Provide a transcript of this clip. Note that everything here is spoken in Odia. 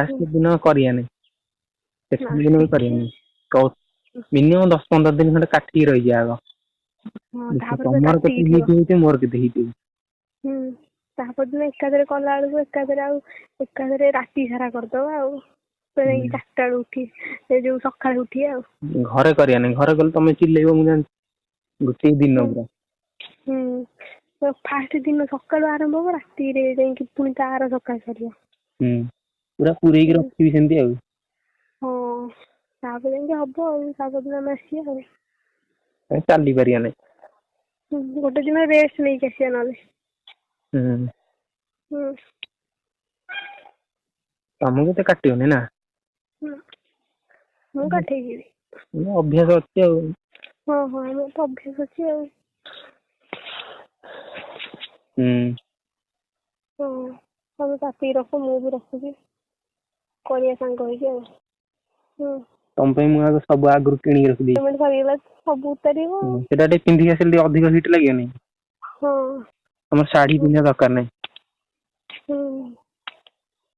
ଫାଷ୍ଟ ଦିନ କରିବାନି, ନା ସେକେଣ୍ଡ ଦିନ ବି ଦେଖିବା। କରିବାନି। ମିନିମମ୍ 10-15 ଦିନ ଖଣ୍ଡେ କାଟିକି ରହିଯିବା ଆଗ। ହଁ, ଦେଖିବା ତାପରେ ପୁରା ତମର କାଟିକି କେତେ ଥିବ। ହିଟ୍ ହଉଛି, ମୋର କେତେ ହିଟ୍ ହଉଛି। ହୁଁ, ତାପରଦିନ ଏକାଥରେ କଲା ବେଳକୁ ଏକାଥରେ ଆଉ ଏକାଥରେ ରାତି ସାରା କରିଦବା ଆଉ। ପୁରା ଯାଇକି 4ଟା ବେଳୁ ଉଠି, ସେ ଯୋଉ ସକାଳୁ ଉଠିବା ଆଉ। ଘରେ କରିବାନି, ଘରେ କଲେ ତମେ ଚିଲେଇବ ମୁଁ ଜାଣିଛି। ଗୋଟିଏ ଦିନ ହୁଁ ପୁରା। ହୁଁ, ଫାଷ୍ଟ ଦିନ ସକାଳୁ ଆରମ୍ଭ ହବ, ରାତିରେ ଯାଇକି ପୁଣି ତାର ସକାଳ ସରିବ। ହୁଁ, ପୁରା ପୁରେଇକି ହୁଁ। ରଖିବି ସେମିତି ଆଉ। ହଁ, ତାପରେ ଯାଇକି ହବ ଆଉ, ତାପରଦିନ ଆମେ ଆସିବା ଆଉ। ଚାଲି ପାରିବା ନାଇଁ। ହୁଁ, ଗୋଟେ ଦିନ ରେଷ୍ଟ ନେଇକି ଆସିବା ନହେଲେ। ହୁଁ। ହୁଁ। ତମକୁ ଏତେ କାଟିବନି ନା? ହୁଁ, ମୁଁ କାଠେଇ ଯିବି। ଅଭ୍ୟାସ ଅଛି ଆଉ। ହଁ ହଁ, ଆମର ତ ଅଭ୍ୟାସ ଅଛି ଆଉ। ହୁଁ। ହଁ, ତମେ କାଟିକି ରଖ, ମୁଁ ବି ରଖୁଛି, କରିବା ସାଙ୍ଗ ହେଇକି ଆଉ। ହୁଁ। ତମ ପାଇଁ ମୁଁ ଆଗ ସବୁ ଆଗରୁ କିଣିକି ରଖିଦେଇଛି। ପେମେଣ୍ଟ ସରିଗଲା, ସବୁ ଉତାରିବ ଆଉ। ସେଟା ଟିକେ ପିନ୍ଧିକି ଆସିଲେ ଟିକେ ଅଧିକ ହିଟ୍ ଲାଗିବନି? ହଁ। ତମର ଶାଢୀ ପିନ୍ଧିବା ଦରକାର ନାହିଁ।